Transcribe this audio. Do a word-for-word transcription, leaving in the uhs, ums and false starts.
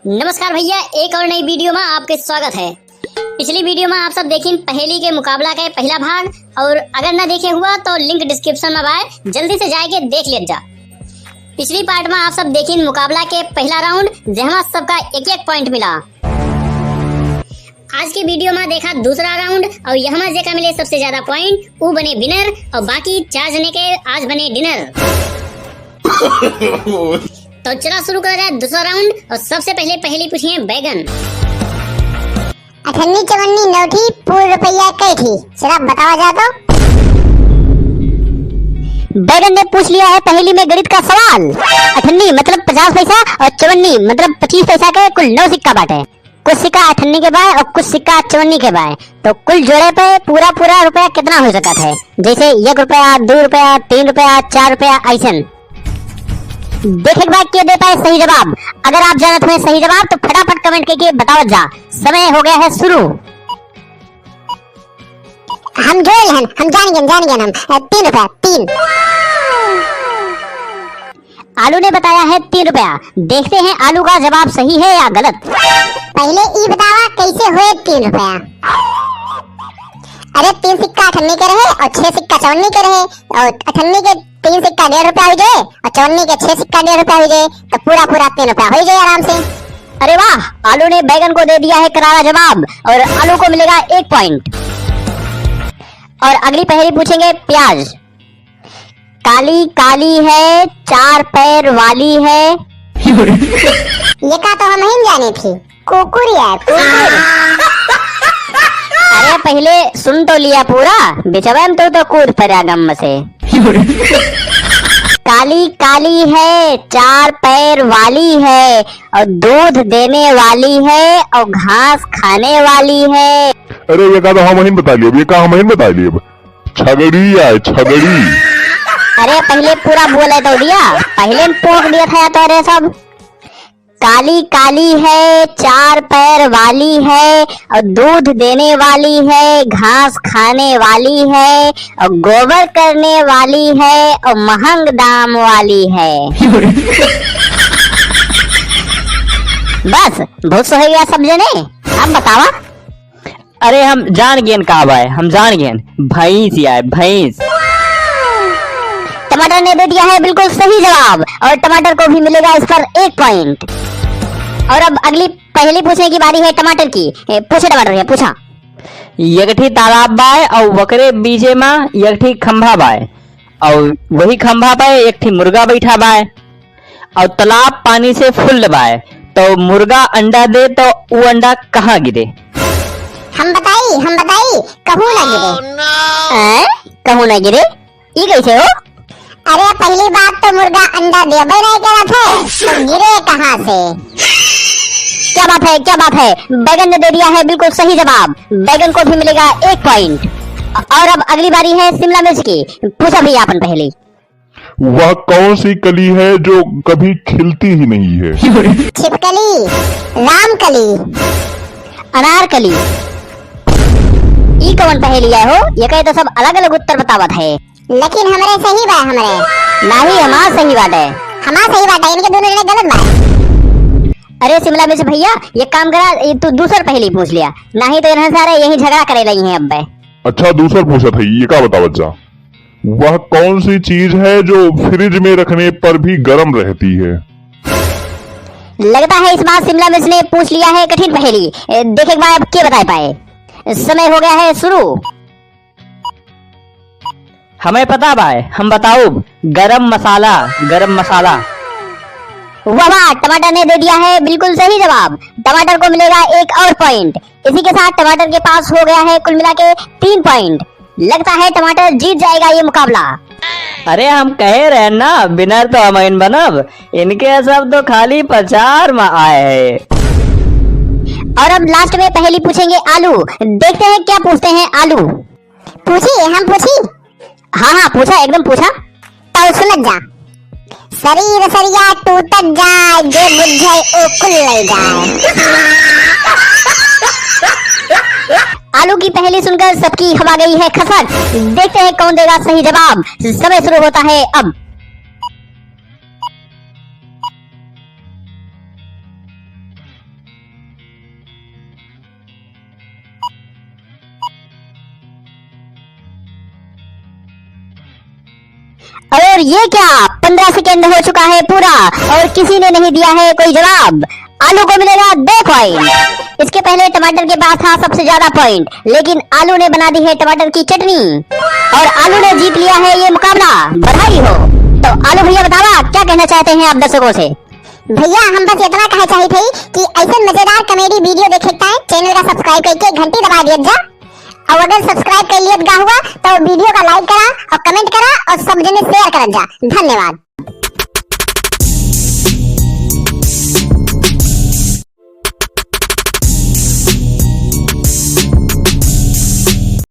नमस्कार भइया, एक और नई वीडियो मा आपके स्वागत है। पिछली वीडियो मा आप सब देखिन पहेली के मुकाबला के पहिला भाग, और अगर ना देखे हुआ तो link description मा बाय, जल्दी से जाइके देख लिया जा। पिछली part मा आप सब देखिन मुकाबला के पहिला round, जहमा सबका एक एक point मिला। आज की वीडियो मा देखा दूसरा round, और यहमा जेका मिले सबसे ज्यादा point, ऊ बने winner, और बाकी चार जने के आज बने dinner। तो चला शुरू करा जाए दूसरा round, और सबसे पहले पहेली पूछिए बैगन। अठन्नी चवन्नी नौ ठी, पूर रुपया कै ठी, जरा बतावा जा तो। बैगन ने पूछ लिया है पहेली में गणित का सवाल। अठन्नी मतलब पचास पैसा और चवन्नी मतलब पच्चीस पैसा के कुल नौ सिक्का बाटे। कुछ सिक्का अठन्नी के बाय और कुछ सिक्का चवन्नी के बाय, तो कुल जोड़े पे पूरा पूरा रुपया कितना हो सकत है? जैसे एक रुपया, दो रुपया, तीन रुपया, चार रुपया, ऐसन। देखे के बाद के दे पाए सही जवाब। अगर आप जानत हुए सही जवाब तो फटाफट comment करके बतावत जा। समय हो गया है शुरू। हम जोड़ लेहन, हम जान गए, जान गए हम। अ, तीन रुपया, तीन। आलू ने बताया है तीन रुपया। देखते हैं आलू का जवाब सही है या गलत। पहले ई बतावा कैसे हुए तीन रुपया? अरे तीन सिक्का अठन्नी के रहे और छह सिक्का चवन्नी के रहे, और अठन्नी के तीन सिक्का डेढ़ रुपया हो जाए और चवन्नी के छह सिक्का डेढ़ रुपया हो जाए, तो पूरा पूरा तीन रुपया हो जाए आराम से। अरे वाह, आलू ने बैगन को दे दिया है करारा जवाब और आलू को मिलेगा एक point। और अगली पहेली पूछेंगे प्याज। काली काली है, चार पैर वाली है। ये का तो हम ही जाने थी। कुकुर यार, कुकुर। अरे पहले सुन तो लिया पूरा, बिचवा में तो, तो कूद पड़ा गम से। काली काली है, चार पैर वाली है, और दूध देने वाली है, और घास खाने वाली है। अरे ये का तो हम ही बता लिया, ये का हम ही बता लिया। छगड़ी आए, छगड़ी। अरे पहले पूरा बोले तो दिया, पहले पोक दिया था या तो। अरे सब काली काली है, चार पैर वाली है, और दूध देने वाली है, घास खाने वाली है, और गोबर करने वाली है, और महंग दाम वाली है। बस, बहुत सही गया सब जने। अब बतावा। अरे हम जान गेन का बाय, हम जान गेन, भैंस आए, भैंस। टमाटर ने दे दिया है बिल्कुल सही जवाब और टमाटर को भी मिलेगा इस पर एक point। और अब अगली पहेली पूछने की बारी है टमाटर की। ए, पूछे टमाटर भैया, पूछा। एक ठी तालाब बाय और वकरे बीचे मा एक ठी खंभा बाय और वही खंभा पे एक ठी मुर्गा बैठा बाय। और तालाब पानी से full बाय, तो मुर्गा अंडा दे, तो उ अंडा कहाँ गिरे? हम बताई, हम बताई, कहूँ ना गिरे। हैं? कहूँ ना गिरे? ई कैसे हो? अरे पहली बात तो मुर्गा अंडा देबे नहीं करत है, तो गिरे कहाँ से? क्या बात है, क्या बात है, बैगन ने दे दिया है बिल्कुल सही जवाब। बैगन को भी मिलेगा एक point। और अब अगली बारी है शिमला मिर्च की। पूछा भैया अपन पहेली। वह कौन सी कली है जो कभी खिलती ही नहीं है? छिपकली, रामकली, अनारकली। ई कौन पहेली है हो? ये कहे तो सब अलग-अलग उत्तर बतावत है। लेकिन हमरे सही बा, हमरे। नाही, हमार सही बाटे। हमार सही बाटे, इनके दोनों जने गलत बा। अरे शिमला मिर्च भैया, ये काम करा, ये तू दूसर पहेली पूछ लिया, नाही तो इन्हें सारे यही झगड़ा करे लगी हैं अब बे। अच्छा, दूसर पूछत है, ये का बतावत जा? वह कौन सी चीज है जो फ्रिज में रखने पर भी गर्म रहती है? लगता है इस बार शिमला मिर्च ने पूछ लिया है कठिन पहेली। ए, देखे के बाद अब के बताए पाए। समय हो गया है शुरू। हमें पता बाय, हम बताउब, गरम मसाला, गरम मसाला। वाह वाह, टमाटर ने दे दिया है बिल्कुल सही जवाब। टमाटर को मिलेगा एक और point। इसी के साथ टमाटर के पास हो गया है कुल मिला के तीन point। लगता है टमाटर जीत जाएगा ये मुकाबला। अरे हम कहे रहे ना, winner तो हम ही बनब, इनके सब तो खाली प्रचार में आए हैं। और अब last में पहेली पूछेंगे आलू, देखते हैं क्या पूछते हैं आलू। पूछी, हम पूछी? हाँ हाँ पूछा, एकदम पूछा। तो सुनत जा। शरीर सरिया टूटत जाए, जे बुझे ओ कुल ले जाए। आलू की पहेली सुनकर सबकी हवा गई है खसक। देखते हैं कौन देगा सही जवाब। समय शुरू होता है अब। और ये क्या, पन्द्रह सेकंड हो चुका है पूरा और किसी ने नहीं दिया है कोई जवाब। आलू को मिलेगा दो पॉइंट। इसके पहले टमाटर के पास था सबसे ज्यादा पॉइंट, लेकिन आलू ने बना दी है टमाटर की चटनी और आलू ने जीत लिया है ये मुकाबला। बधाई हो। तो आलू भैया, बतावा, क्या कहना चाहते हैं आप दर्शकों से? भैया, हम बस इतना कहे चाहित हई कि ऐसे मजेदार कॉमेडी वीडियो देखे के ताईं चैनल का सब्सक्राइब करके घंटी दबा दिया जा। और अगर सब्सक्राइब कर लियत गा हुआ तो वीडियो का लाइक करा और कमेंट करा और सब जने शेयर करत जा। धन्यवाद।